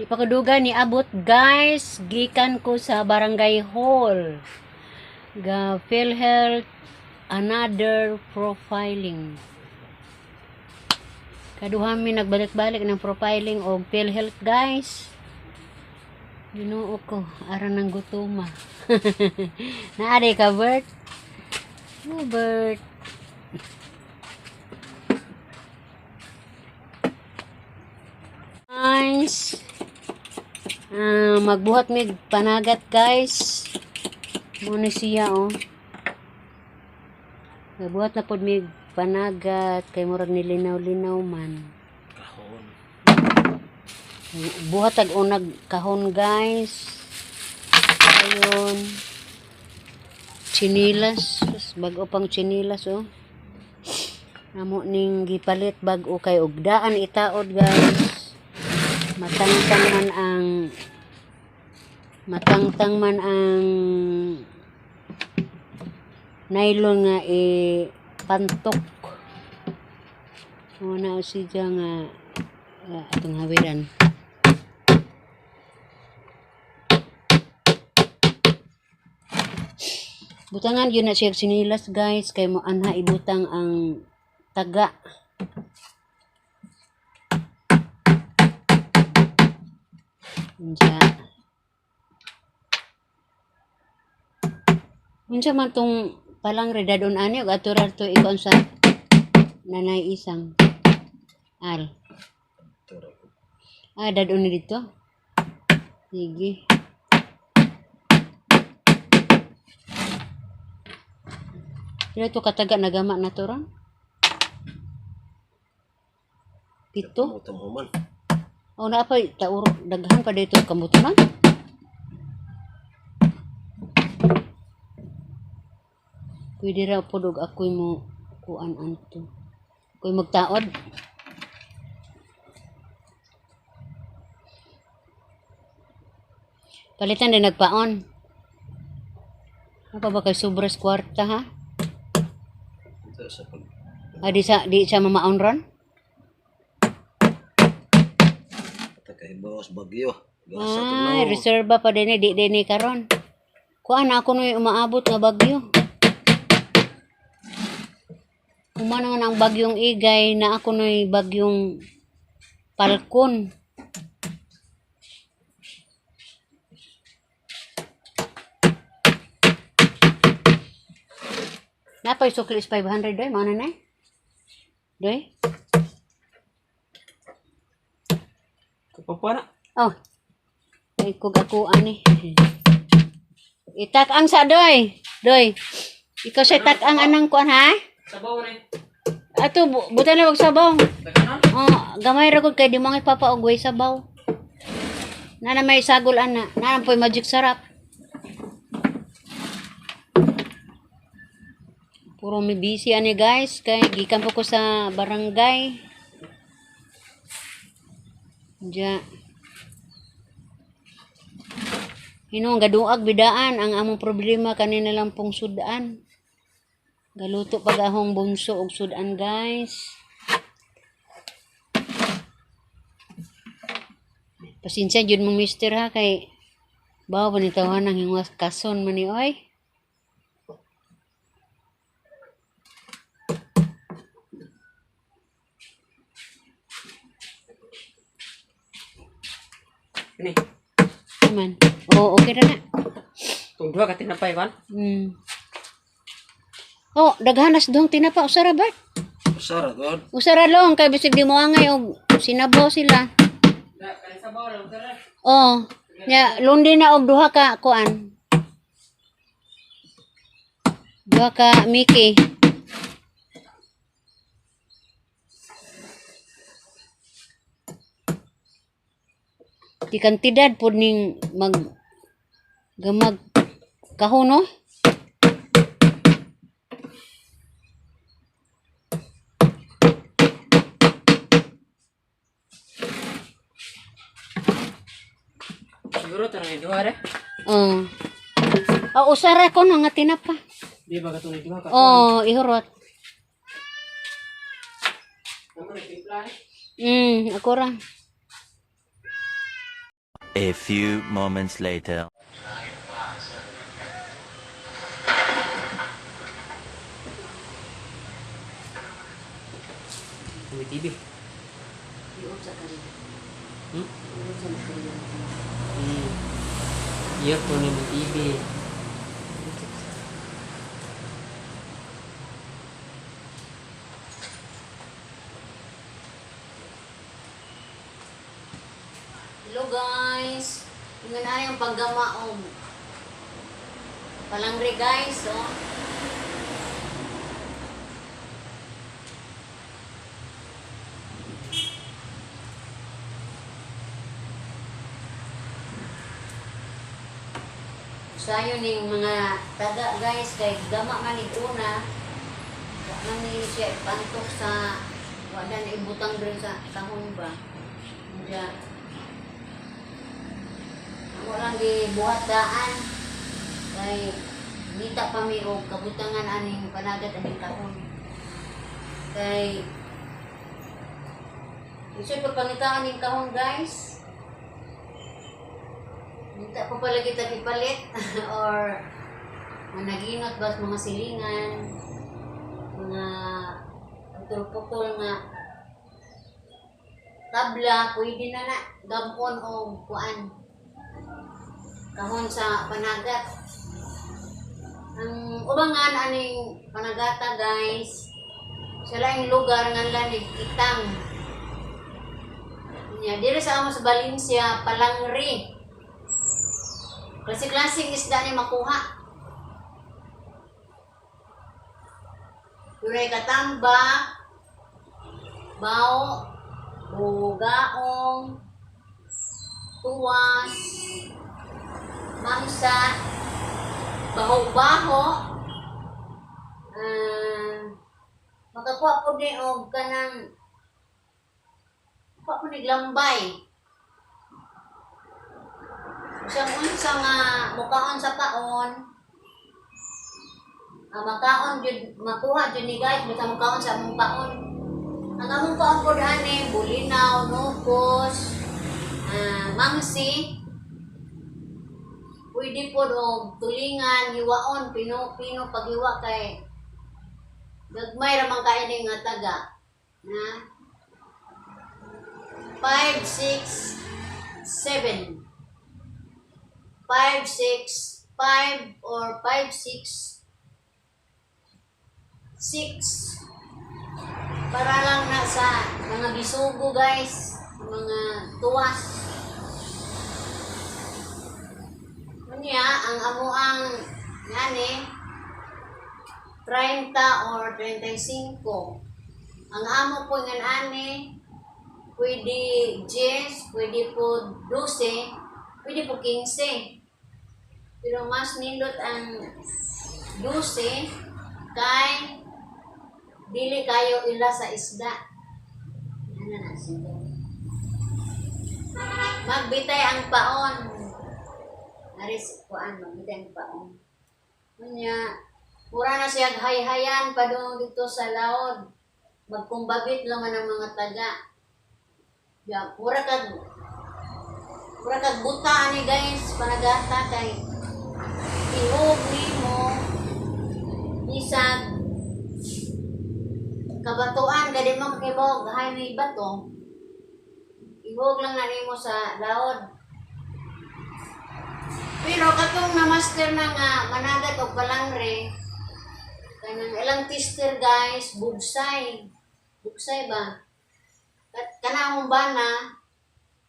Di pa kaduga ni abot, guys, gikan ko sa barangay hall. Ga PhilHealth another profiling. Kaduha mi nagbalik-balik ng profiling og PhilHealth, guys. Ginoo ko, aran ng gutuma. Naari ka, Bert? Oh, Bert. Guys, ah, magbuhat mig panagat, guys. Muna siya, oh. Magbuhat na pod mig panagat kay murag nilinaw-linaw man. Kahon. Buhat ag unag kahon, guys. Ayun. Chinilas, bag-o pang chinilas, oh. Amo ning gipalit bag-o kay og daan itaod, guys. Matangtang man ang nylon nga i pantok. Muna siya nga atong hawiran. Butangan yun na siya sinilas, guys, kay mo anha ibutang ang taga. Unsa? Unsa man tong palang redadon ani ug ato ra to ikaw sa nanay isang al. Ah, dadon ni dito. Sige. Pila to kataga nagama na to ron? 7? Tumuman. Oh, naa pa tauro daghan pa dito kamutunan. Pwede ra pod og ako'y mo kuan anto. Ako'y magtaod. Palitan din nagpaon. Ano pa ba kay sobras kwarta, ha? Ito sa pag Ah, di sa mamaon ron? kay boss bagyo. Gasa Ay, reserva pa din eh, di din eh karon. Kuan ako no umaabot nga bagyo. Uma naman ang bagyong Igay na ako no'y bagyong Falcon. Napay sukli is 500 doy, mao na na. Doy. Kapapa na. Oh. Ay kog ako ani. Itak-ang sa doy. Doy. Ikaw sa itak-ang anang kuan, ha? Sabaw na eh. Ato buta na wag sabaw. Daghanon? Oh, gamay ra gud kay di mo ipapa og way sabaw. Nana may sagol ana. Nana po'y magic sarap. Puro mi busy ani, guys, kay gikan po ko sa barangay. Diya. Hinong gaduag bidaan ang among problema kanina lang pong sudan. Galuto pag ahong bunso og sudan, guys. Pasensya jud mo, mister, ha, kay bawo ni tawahan ang hinwas kason man ni oy. Ini. Man. Oh, okay ra na. Itong duha ka tinapay kan? Oh, daghanas dong tinapa usara ba? Sara god. Usara long kay bisig di mo angay og sinabaw sila. Da, kay sabaw lang tara. Oh, nya lundi na og duha ka kuan. Duha ka Mickey. Di kantidad pod ning mag gamag kahon, no? Siguro tara ni duha re. Oh. Ah, usara ko na nga tinapa. Di ba katong ni duha ka? Oh, ihurot. Amo ni timpla eh. Ako ra. A few moments later. May TV. Iuot sa kanila. Hmm? Iuot sa kanila. Iyo po ni may TV. Hello guys. Ingon na yung paggamaog. Palangre guys, oh. Sayo ning mga taga guys kay gama man ni una. Wa man ni siya ipantok sa wa na ibutang diri sa kahon ba. Diya. Ako lang gibuhat daan. Kay ngita pa mi og kabutangan aning panagat aning kahon. Kay Isod pa pangitaan aning kahon guys. Ngita pa pala kita ipalit or managinot ba sa mga silingan, mga putol-putol nga tabla, pwede na na gambon o kuan kahon sa panagat. Ang ubangan aning panagata guys, sa laing lugar nga lanig kitang. Nya diri sa amo sa Valencia, Palangri. Klase-klaseng isda ni makuha. Dunay katamba, bao, bugaong, tuwas, mangsa, baho-baho, ah, makakuha po din og kanang kuha po ni lambay. Isang unsa nga mukaon sa paon, makaon jud makuha jud ni guys basta mukaon sa among paon. Ang among paon po ani bulinaw, nukos, mangsi, pwede po og tulingan, hiwaon, pino pino paghiwa kay gagmay ra man kayo ni nga taga. Na 5 6 7 5 6 5 or 5 6 6 para lang na sa mga bisugo guys, mga tuwas. Unya, ang amuang ngani 30 or 35. Ang amo po nga ani pwede 10, pwede po 12, pwede po 15. Pero mas nindot ang 12 kay dili kayo ila sa isda. Ano na sige. Magbitay ang paon. Aris kuan magbitay ang paon. Unya, mura na siya hayhayan padung dito sa laod. Magkumbabit lang man ang mga taga. Ya, mura kag buta ani guys panagata kay ihog nimo bisag kabatuan gadi mo kakibog hay may bato ihog lang na nimo sa laod. Pero katong na master na nga managat og palangre kanang ilang tester guys, bugsay. Bugsay ba? Kat kanang bana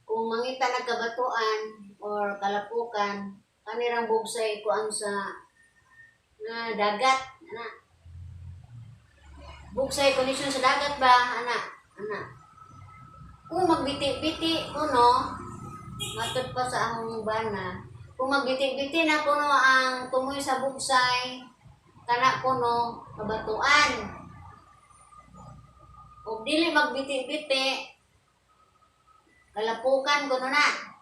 kung mangita na kabatuan or kalapukan kanirang bugsay kuan sa nga dagat ana. Bugsay kondisyon sa dagat ba ana ana. Kung magbiti-biti kuno matud pa sa among bana, kung magbiti-biti na kuno ang tumoy sa bugsay kana kuno kabatuan. Ug dili magbiti-biti kalapukan kuno na.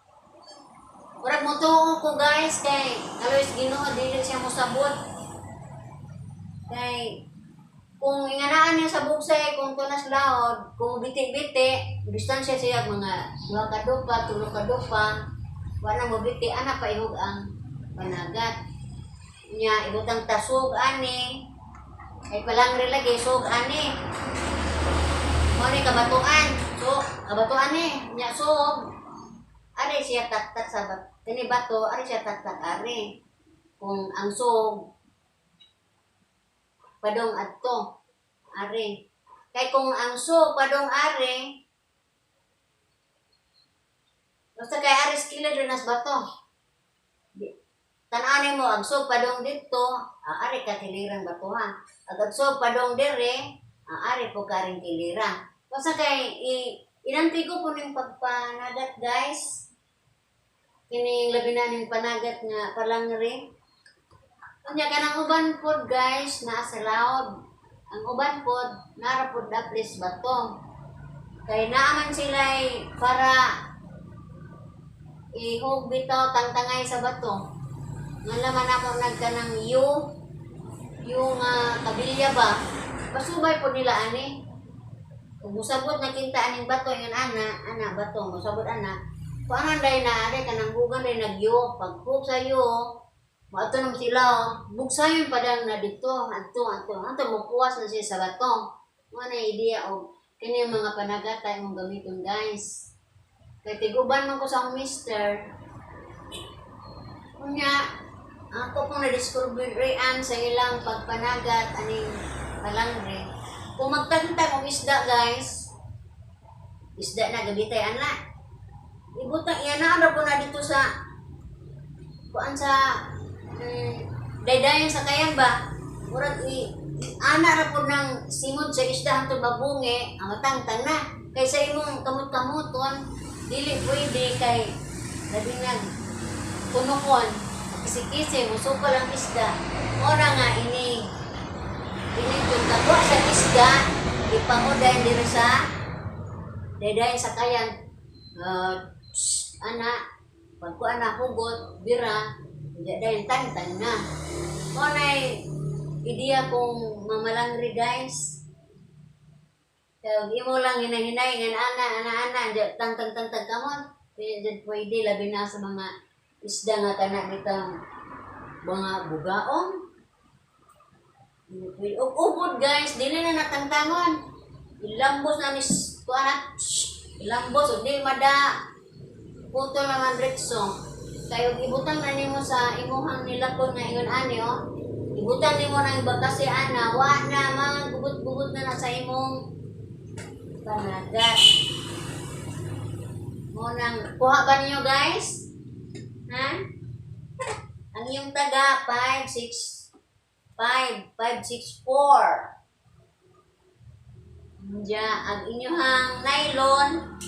Murag motuo ko guys kay kaloy Ginoo dili siya mosabot. Kay kung inganaan niya sa bugsay, kung tunas laod, kung biti-biti, distansya siya mga 2 ka dupa, 3 ka dupa. Wa na mobiti ana paihog ang panagat. Nya ibutang tasog ani. Ay palangre lagi sug ani. Mo ni kabatuan. So, kabatuan ni nya sug. Ari siya taktak sa bat kini bato, ari siya taktak ari. Kung ang sug padong adto ari. Kay kung ang sug padong ari, basta kay ari skila doon nas bato. Tan-anin mo, ang sug padong dito, ari ka kilirang batuhan. Ag agsog padong dire, ari po karing kilira. Basta kay inantigo po ning pagpanagat, guys. Kining labi na ning panagat nga palangre. Unya kanang uban pod, guys, naa sa laod. Ang uban pod, nara pod daplis bato. Kay naaman sila'y para ihog bitaw tangtangay sa bato. Nga naman ako nagkanang yung kabilya ba, pasubay po nila ani. Kung musabot na kinta aning bato, yun ana, ana bato, musabot ana. Kung anan dahil na ari, kanang bugan dahil nagyo, pagpuk sa iyo, maato nang sila, oh. Bugsayon pa dang na dito, adto, adto, adto, mupuwas na siya sa bato. Mga na idea o, kini ang mga panagata imong gamiton, guys. Kay tiguban man ko sa akong mister, unya, ako pong na-discovery-an sa ilang pagpanagat aning palangre. Kung magtagtag og isda, guys, isda na gabitay ana. Ibutang iya na ano po na dito sa kuan sa daydayon sa kayan ba. Murag i ana ra po ng simod sa isda hangtod mabungi, ang matangtang na. Kaysa imong kamot-kamoton, dili pwede kay labi nag kunukon, kisi-kisi, musukol ang isda. Ora nga ini ini kung kakuha sa isda, ipanguday diri sa daydayon sa kayan. Ana, pagkuha na hugot, bira, dayon tangtang na. Mo nay ideya kung mamalangri, guys. Kaya imo lang hinahinay nga ana ana ana diya, tangtang tangtang kamon. Dili jud pwede labi na sa mga isda nga kana bitang mga bugaong. Dili pwede. Ug ubod, guys, dili na natangtangon. Ilambos na ni kuan na. Ilambos ug dili mada putol naman diretso. Kay ug ibutang na nimo sa imuhang nilakon nga ingon ani oh. Ibutang nimo nang iba kasi ana wa na mga gugot-gugot na na sa imong panagat. Mo nang kuha ba ninyo, guys? Ha? Ang iyong taga 5 6 5 5 6 4. Diya, ang inyong nylon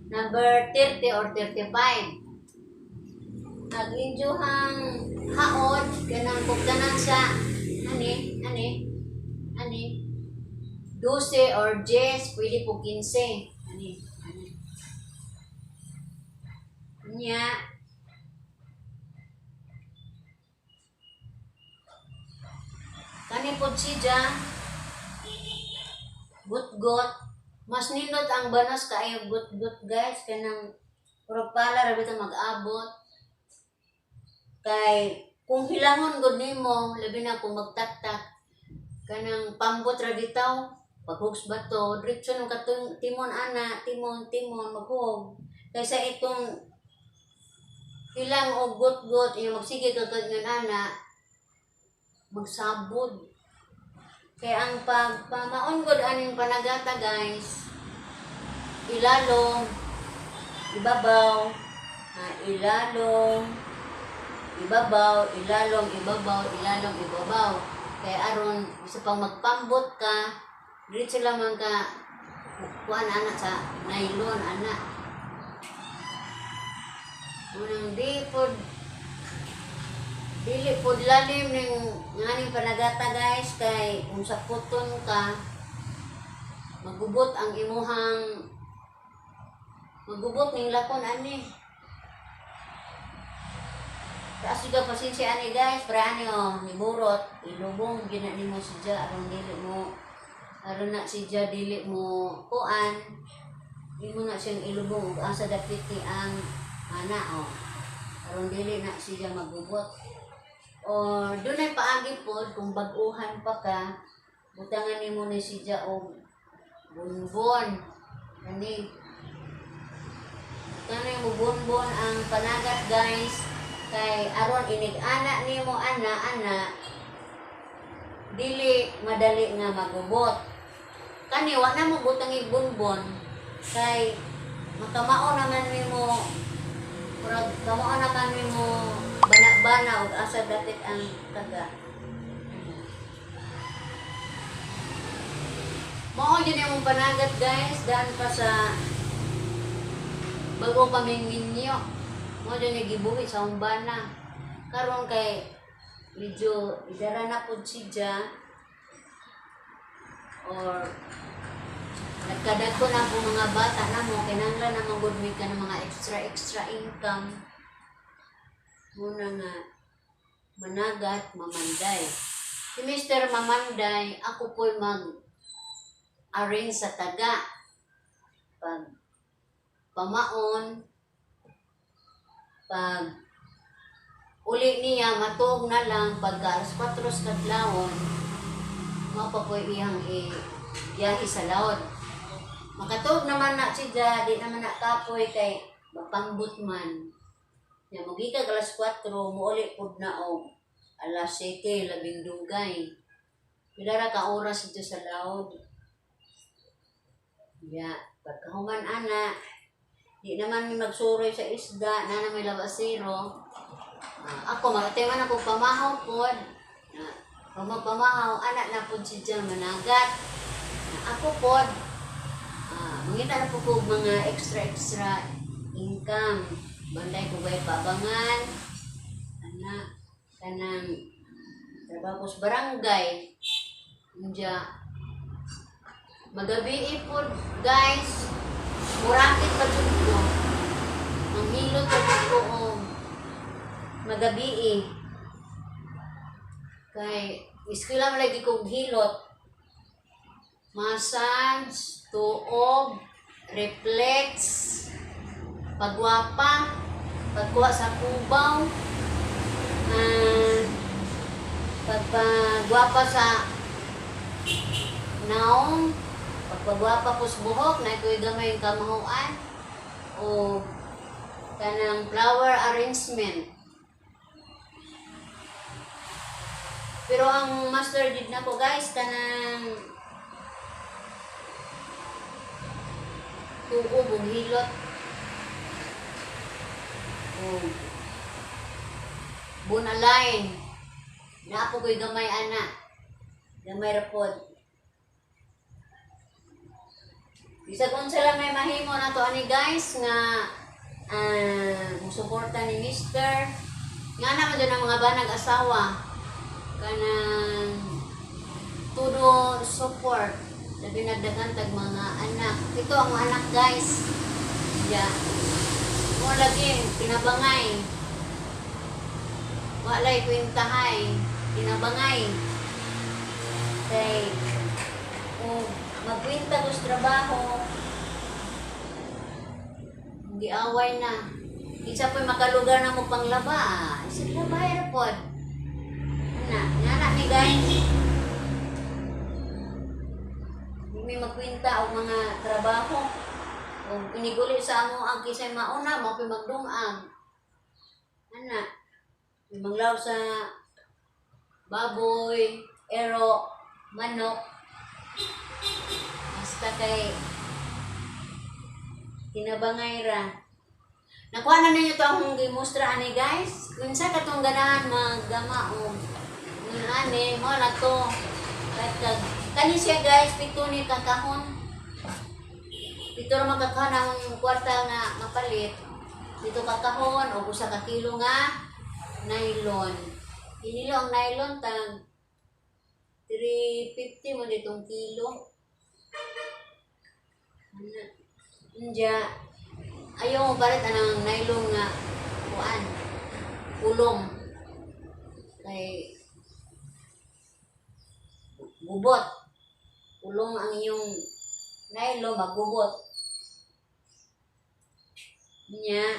number 30 or 35. Ang inyong haod kanang kugtanan sa ani ani ani 12 or 10, pwede po 15. Ani, ani. Nya, kani pod siya, gutgot. Mas nindot ang banos kaayo gutgot, guys, kanang puro pala ra bitong mag-abot. Kay kung hilangon gud nimo, labi na kung magtaktak, kanang pambot ra bitaw, paghugs bato, diretso nung katong timon ana, timon, timon, maghug. Kaysa itong hilang og gut-gut, iyo magsige ka kag ana, magsabod. Kaya ang pagpamaon gud aning panagata, guys, ilalom, ibabaw, ilalom, ibabaw, ilalom, ibabaw, ilalom, ibabaw. Kaya aron bisa pang magpambot ka, diretso lamang ka kuan ana sa nylon ana. Unang di pod dili pod lalim ning nganing panagata, guys, kay kung sakuton ka magubot ang imuhang magubot ning lakon ani. Taas juga pasensya ani, guys, para ani oh, niburot, ilubong gina nimo siya aron dili mo aron na siya dili mo kuan. Imo na siyang ilubong ug asa dapit ni ang ana oh. Aron dili na siya magubot. O dunay paagi pod kung bag-uhan pa ka, butangan nimo ni siya og bonbon. Kani kanay mo bonbon ang panagat, guys, kay aron inig-ana nimo ana ana dili madali nga magubot. Kani wa na mo butang bonbon kay makamao naman nimo, murag kamao naman nimo bana-bana og asa dapit ang taga. Mao yun yung panagat, guys, daan pa sa bago pa ninyo. Mao yun yung gibuhi sa umbana. Karon kay medyo idara na pud siya or nagkadagko na po mga bata na mo, kinahanglan na man gud mi ka ng mga extra extra income muna nga managat mamanday. Si Mr. Mamanday, ako po'y mag arrange sa taga pag pamaon, pag uli niya matuog na lang pagka alas 4 sa kadlawon, mao pa po'y iyang i-biyahe sa laod. Makatuog naman na siya, di naman na kapoy kay mapangbut man. Nya mogikag alas 4, muuli pud na og alas 7, labing dugay. Pila ra ka oras dito sa laod. Ya, pagkahuman ana, di naman mi magsuroy sa isda, na na may labasero. Ah, ako magatiman ako pamahaw pod. Na, pamahaw, ana na pod si Jan managat. Na, ako pod, ah, mangita na po ko og mga extra extra income. Banday ko bay pabangan. Ana, kanang trabaho ko sa barangay. Unya, magabi pod, guys. Murakit pa jud ko. Manghilot pa jud ko og magabi. Kay eskwela man lagi kong hilot. Massage, tuog, reflex, pagwapa, pagkuha sa kubaw, ah, pagpagwapa sa naong, pagpagwapa ko sa buhok, na iko'y gamay yung kamahuan, o kanang flower arrangement. Pero ang master did na ko, guys, kanang tuob ug hilot o bunalain. Naa po ko'y gamay ana. Gamay ra pod. Bisag unsa lang may mahimo nato ani, guys, nga musuporta ni Mister. Nga naman dyan ang mga banag asawa kanang todo support, labi nagdagan tag mga anak. Ito ang mga anak, guys, ya mo lagi pinabangay, walay kwentahay, pinabangay kay kung magkwenta ko sa trabaho, giaway na. Isa po'y makalugar na mo panglaba, isa labay ra pod na nga na ni, guys. Di may magkwenta og mga trabaho. Kung piniguli sa amo ang kisay mauna, mao po'y magdungag. Ana, may manglaw sa baboy, ero, manok. Basta kay kinabangay ra. Nakuha na ninyo to akong gimustra ani, guys. Unsa katong ganahan maggama og ng ani mo na to. Kahit kani siya, guys, pito ni kakahon. Pito ra man kakahon ang kwarta nga mapalit. Dito kakahon og usa ka kilo nga nylon. Inilo ang nylon tag 350 mo ditong kilo. Ana. Unya, ayaw mo palit anang nylon nga kuan. Pulong. Kay gubot. Pulong ang iyong nylon, magubot. Nya,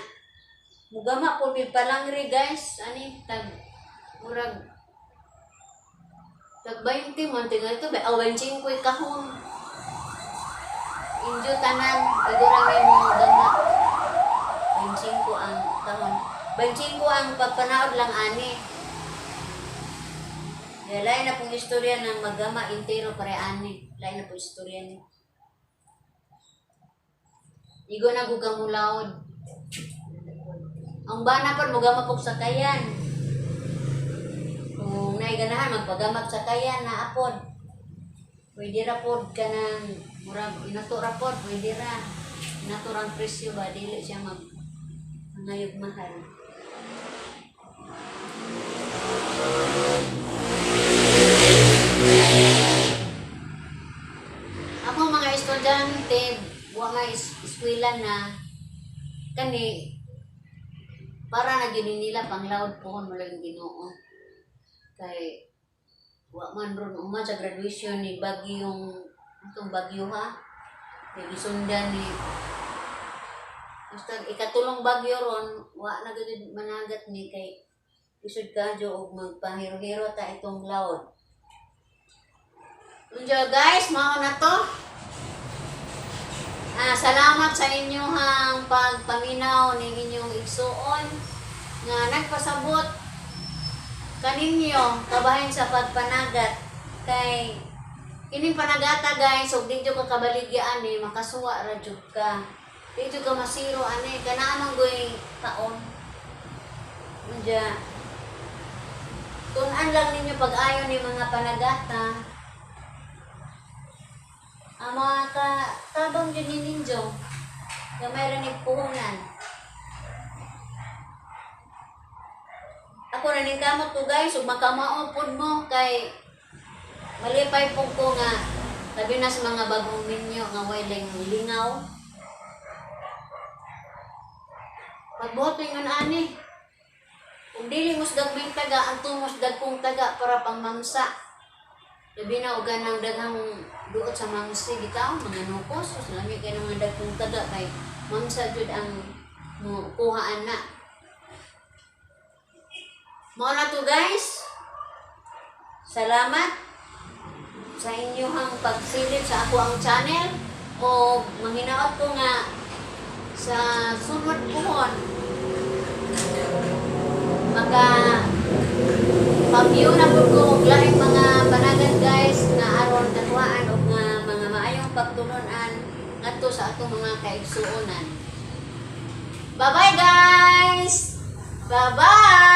Mugama po mi palangri, guys. Ani tag murag tag 20 man tingal to ba, aw, 25 kahon. Injo tanan siguro may mo gama. 25 ang kahon. 25 ang pagpanaod lang ani. Ya, lain na pong istorya ng magama intero pare ani. Lain na pong istorya ni. Igo na gugamulaod. Ang bana pa mugama pog sakayan. Kung naiganahan magpagamak sakayan na apod. Pwede ra pod kanang murag inato ra pod, pwede ra. Inato ra ang presyo ba, dili siya mag ngayog mahal. Ako mga estudyante, wa nga eskwela na kani para na gyud nila panglaod pohon mo lang Ginoo. Kay wa man ron uman sa graduation ni bagyong itong bagyo ha. Kay gisundan ni basta ikatulong bagyo ron, wa na gyud managat ni kay isod kadyo og magpahiro-hiro ta itong laod. Unja guys, mao na to. Ah, salamat sa inyong pagpaminaw ning inyong igsuon nga nagpasabot kaninyo kabahin sa pagpanagat kay kining panagata, guys, ug di jud ka kabaligya ani, makasuwa ra jud ka, di jud ka masiro ani, kanaa man goy kaon. Unja, tun-an lang ninyo pag-ayo ni mga panagata ang mga ka tabang jud ni ninyo gamay ra ni puhunan. Ako na ning kamot ko, guys, ug makamao pud mo kay malipay pud ko nga labi na sa mga bagong minyo nga way lingaw. Pagbuhat ningon ani. Kung dili musdag may taga, ang tumos dagkong taga para pang mangsa. Labi na og ganang daghang duot sa mangsi bitaw, mga nukos, sus lami kay mga dagkong taga kay mangsa jud ang mo kuhaan na. Mao na to, guys. Salamat sa inyong pagsilip sa ako ang channel o manghinaot ko nga sa sunod puhon maka pa-view na pud ko og lahing mga panagan, guys, nga aron kakuhaan og nga mga maayong pagtulunan ngadto sa atong mga kaigsuonan. Bye-bye, guys! Bye-bye!